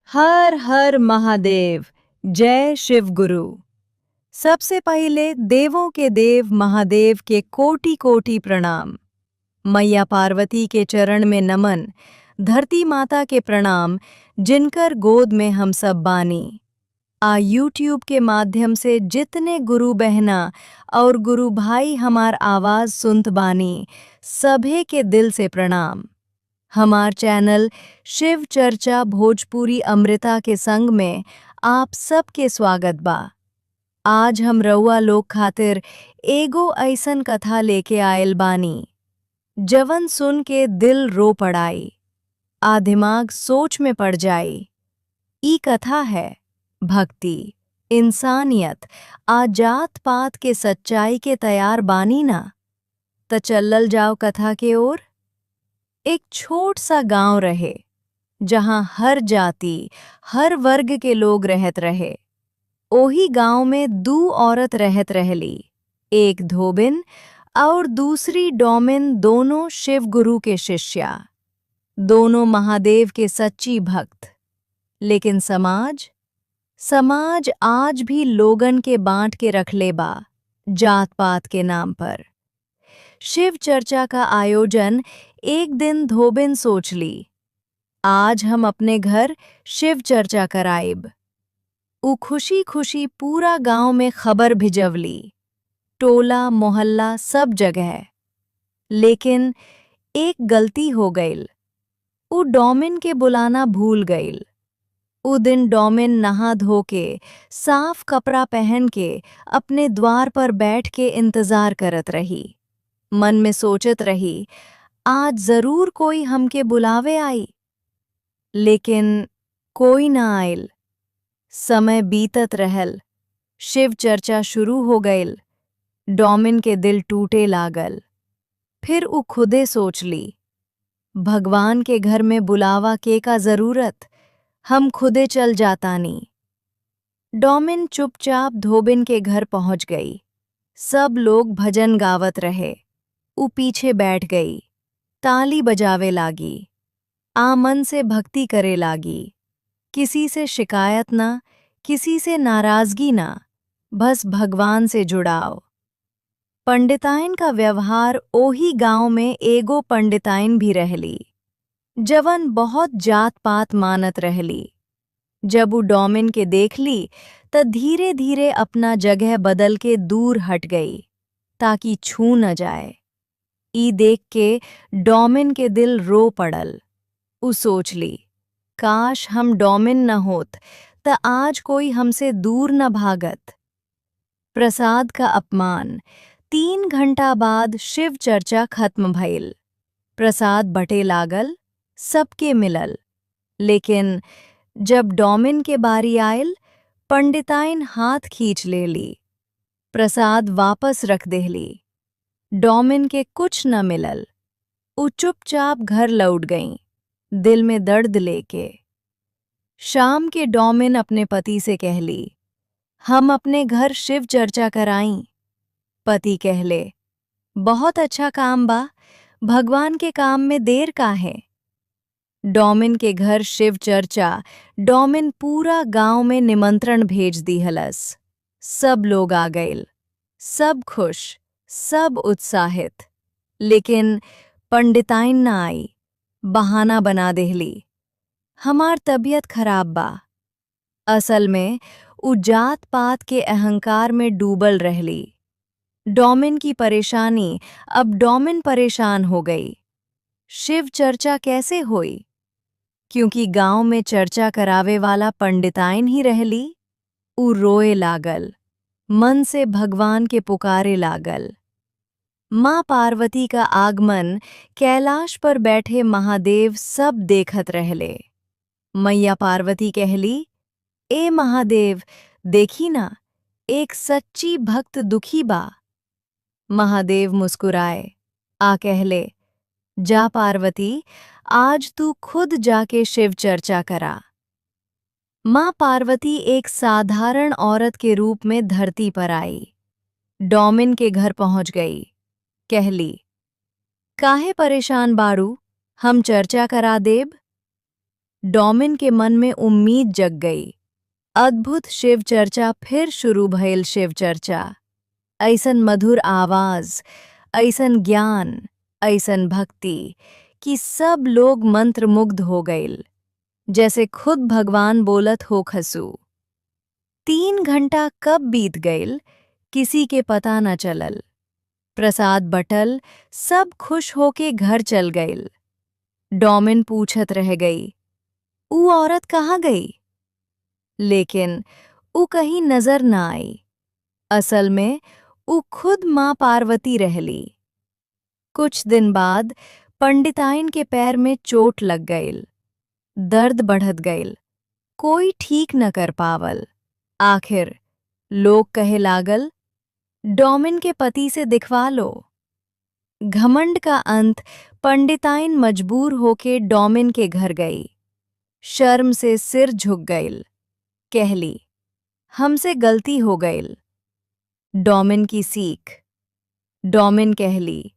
हर हर महादेव। जय शिव गुरु। सबसे पहले देवों के देव महादेव के कोटि कोटि प्रणाम, मैया पार्वती के चरण में नमन, धरती माता के प्रणाम, जिनकर गोद में हम सब बानी। आ यूट्यूब के माध्यम से जितने गुरु बहना और गुरु भाई हमार आवाज सुनत बानी, सभे के दिल से प्रणाम। हमार चैनल शिव चर्चा भोजपुरी अमृता के संग में आप सबके स्वागत बा। आज हम रउआ लोग खातिर एगो ऐसन कथा लेके आयल बानी, जवन सुन के दिल रो पड़ाई आ दिमाग सोच में पड़ जाई। ई कथा है भक्ति, इंसानियत आ जात पात के सच्चाई के। तैयार बानी ना? त चलल जाओ कथा के ओर। एक छोट सा गांव रहे, जहां हर जाति, हर वर्ग के लोग रहत रहे। ओही गांव में दू औरत रहत रहली, एक धोबिन और दूसरी डोमिन। दोनों शिव गुरु के शिष्या, दोनों महादेव के सच्ची भक्त। लेकिन समाज, समाज आज भी लोगन के बांट के रख ले बा जात पात के नाम पर। शिव चर्चा का आयोजन। एक दिन धोबिन सोच ली, आज हम अपने घर शिव चर्चा कराइब। उ खुशी खुशी पूरा गांव में खबर भिजवली, टोला मोहल्ला सब जगह। लेकिन एक गलती हो गईल, उ डोमिन के बुलाना भूल गईल। उ दिन डोमिन नहा धो के, साफ कपड़ा पहन के अपने द्वार पर बैठ के इंतजार करत रही। मन में सोचत रही, आज जरूर कोई हमके बुलावे आई। लेकिन कोई ना आयल। समय बीतत रहल, शिव चर्चा शुरू हो गईल। डोमिन के दिल टूटे लागल। फिर उ खुदे सोच ली, भगवान के घर में बुलावा के का जरूरत? हम खुदे चल जातानी। डोमिन चुपचाप धोबिन के घर पहुंच गई। सब लोग भजन गावत रहे। उ पीछे बैठ गई, ताली बजावे लागी आ मन से भक्ति करे लागी। किसी से शिकायत ना, किसी से नाराजगी ना, बस भगवान से जुड़ाव। पंडिताइन का व्यवहार। ओही गांव में एगो पंडिताइन भी रहली, जवन बहुत जात पात मानत रहली। जब उ डोमिन के देख ली, त धीरे धीरे अपना जगह बदल के दूर हट गई, ताकि छू न जाए। ई देख के डोमिन के दिल रो पड़ल। उ सोच ली, काश हम डोमिन न होत, त आज कोई हमसे दूर न भागत। प्रसाद का अपमान। 3 घंटा बाद शिव चर्चा खत्म भइल। प्रसाद बटे लागल, सबके मिलल। लेकिन जब डोमिन के बारी आयल, पंडिताइन हाथ खींच ले ली, प्रसाद वापस रख देहली। डोमिन के कुछ न मिलल। उ चुपचाप घर लौट गईं, दिल में दर्द लेके। शाम के डोमिन अपने पति से कहली, हम अपने घर शिव चर्चा कराई। पति कहले, बहुत अच्छा काम बा, भगवान के काम में देर का है? डोमिन के घर शिव चर्चा। डोमिन पूरा गांव में निमंत्रण भेज दी हलस। सब लोग आ गए, सब खुश, सब उत्साहित। लेकिन पंडिताइन न आई। बहाना बना देहली, हमार तबीयत खराब बा। असल में उ जात पात के अहंकार में डूबल रहली। डोमिन की परेशानी। अब डोमिन परेशान हो गई। शिव चर्चा कैसे हुई, क्योंकि गांव में चर्चा करावे वाला पंडिताइन ही रहली। उ रोए लागल, मन से भगवान के पुकारे लागल। माँ पार्वती का आगमन। कैलाश पर बैठे महादेव सब देखत रहले। मैया पार्वती कहली, ए महादेव, देखी ना, एक सच्ची भक्त दुखी बा। महादेव मुस्कुराए आ कहले, जा पार्वती, आज तू खुद जाके शिव चर्चा करा। माँ पार्वती एक साधारण औरत के रूप में धरती पर आई। डोमिन के घर पहुंच गई। कहली, काहे परेशान बारू? हम चर्चा करा देब। डोमिन के मन में उम्मीद जग गई। अद्भुत शिव चर्चा फिर शुरू भइल। शिव चर्चा, ऐसन मधुर आवाज, ऐसन ज्ञान, ऐसन भक्ति कि सब लोग मंत्रमुग्ध हो गईल, जैसे खुद भगवान बोलत हो खसू। 3 घंटा कब बीत गईल, किसी के पता न चलल। प्रसाद बटल, सब खुश होके घर चल गईल। डोमिन पूछत रह गई, ऊ औरत कहाँ गई? लेकिन ऊ कहीं नजर न आई। असल में ऊ खुद माँ पार्वती रहली। कुछ दिन बाद पंडिताइन के पैर में चोट लग गईल। दर्द बढ़त गईल, कोई ठीक न कर पावल। आखिर लोग कहे लागल, डोमिन के पति से दिखवा लो। घमंड का अंत। पंडिताइन मजबूर होके डोमिन के घर गई। शर्म से सिर झुक गईल। कहली, हमसे गलती हो गईल। डोमिन की सीख। डोमिन कहली,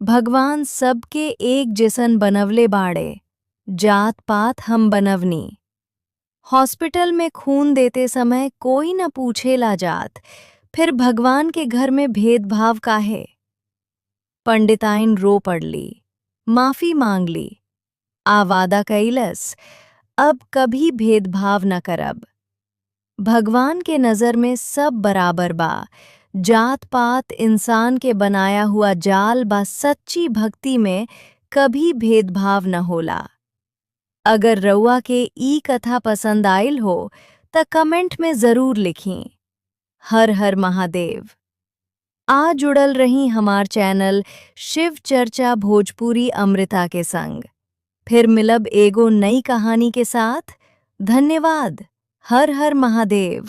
भगवान सबके एक जैसन बनवले बाड़े, जात पात हम बनवनी। हॉस्पिटल में खून देते समय कोई न पूछेला जात, फिर भगवान के घर में भेदभाव काहे? पंडिताइन रो पड़ली, माफी मांग ली आ वादा कैलस, अब कभी भेदभाव न करब। भगवान के नज़र में सब बराबर बा। जात पात इंसान के बनाया हुआ जाल बा। सच्ची भक्ति में कभी भेदभाव न होला। अगर रउआ के ई कथा पसंद आइल हो त कमेंट में ज़रूर लिखी, हर हर महादेव आ जुड़ल रही हमार चैनल शिव चर्चा भोजपुरी अमृता के संग। फिर मिलब एगो नई कहानी के साथ। धन्यवाद। हर हर महादेव।